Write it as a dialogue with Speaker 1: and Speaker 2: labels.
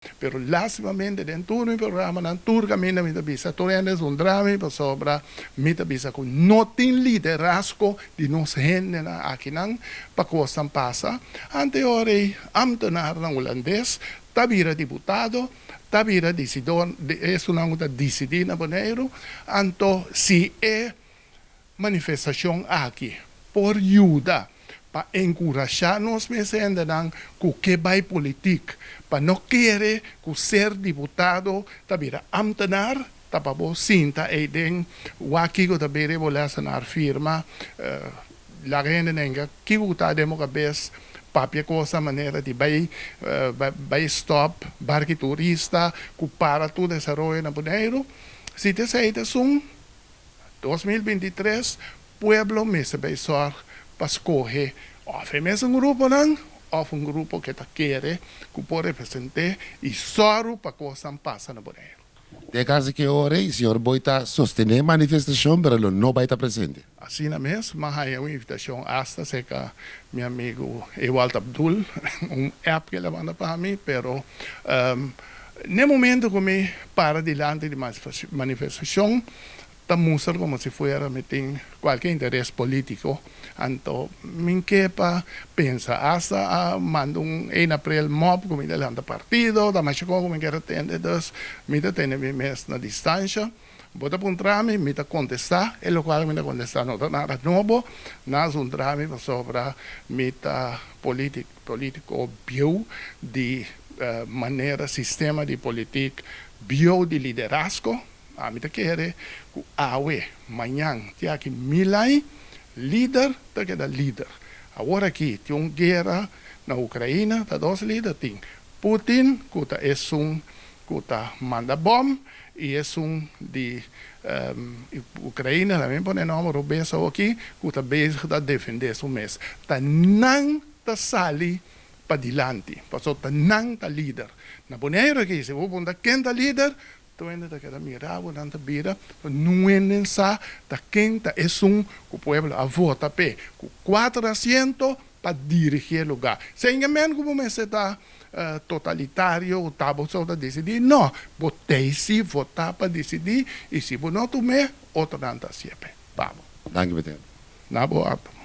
Speaker 1: Pero lastimamente den tur mi programanan tur caminda mi ta bisa tur hende es un drami pasobra mi ta bisa cu no tin liderazgo di nos hendenan akinan pa cosnan pasa. Ante ora ey ambtenarnan Hulandes ta bira diputado, ta bira dicidor, esunnan cu ta dicidi na Boneiru, anto si e manifestacion aki por yuda pa encurasha nos mes hendenan cu ke bay politic, pa no kere cu ser diputado ta bira ambtenaar, ta pa bo sinta ey den wak kico ta bira y bo lesenaar firma, laga hende nenga kico cu ta den bo cabes, papia cosnan manera di bay bay stop barki turista cu para tur desaroyo na Boneiru, si ta esey ta esun. 2023 pueblo mester bay zorg pa scoge of e mesun gruponan of un grupo ke ta kere ku por represente y soru pa cosnan pasa na Boneiru.
Speaker 2: Den caso ke ora ey señor Boy ta sostene e manifestacion pero lo no bay ta presente.
Speaker 1: Asina mes m'a haya un invitacion hasta cerca mi amigo Ewald Abdul, un app ke el a manda pa mi, pero n'e momento ku mi para dilanti di manifestacion ta mustra como si fuera mi tin cualke interes politico, anto mi ke pa pensa, hasta a manda un 1 april mop cu mi ta lanta partido, ta masha con cu mi kier a tende, dus mi ta tene mi mes na distancia. Bo ta puntra mi, mi ta contesta, e locual mi ta contesta no ta nada nobo, nan a zundra mi pasobra mi ta politico bieu di manera sistema di politic bieu di liderazgo. Ami ta kere ku awe, mañan, te aki milai, lider ta keda lider. Awor aki tin un guera na Ukraina, ta dos lider tin, Putin ku ta esun ku ta manda bòm i esun di Ukraina, tambe pone nòmber robes awoki, ku ta bezig ta defendé su mes. Ta nan ta sali padilanti, pasobra ta nan ta lider. Na Boneiru aki, si bo punta ken ta lider, Tur hende ta keda mira bo, nan ta bira, pero nun hende sa ta ken ta esun ku pueblo a vota p'e, ku kuater asiento pa dirigi e lugá. Sin ke men ku bo mester ta totalitario ku ta bo so ta disidí, no, bo tei si vota pa disidí i si bo no tum'é, otronan ta hasié p'e pa bo.
Speaker 2: Danki Peter.
Speaker 1: Na bo òrdu.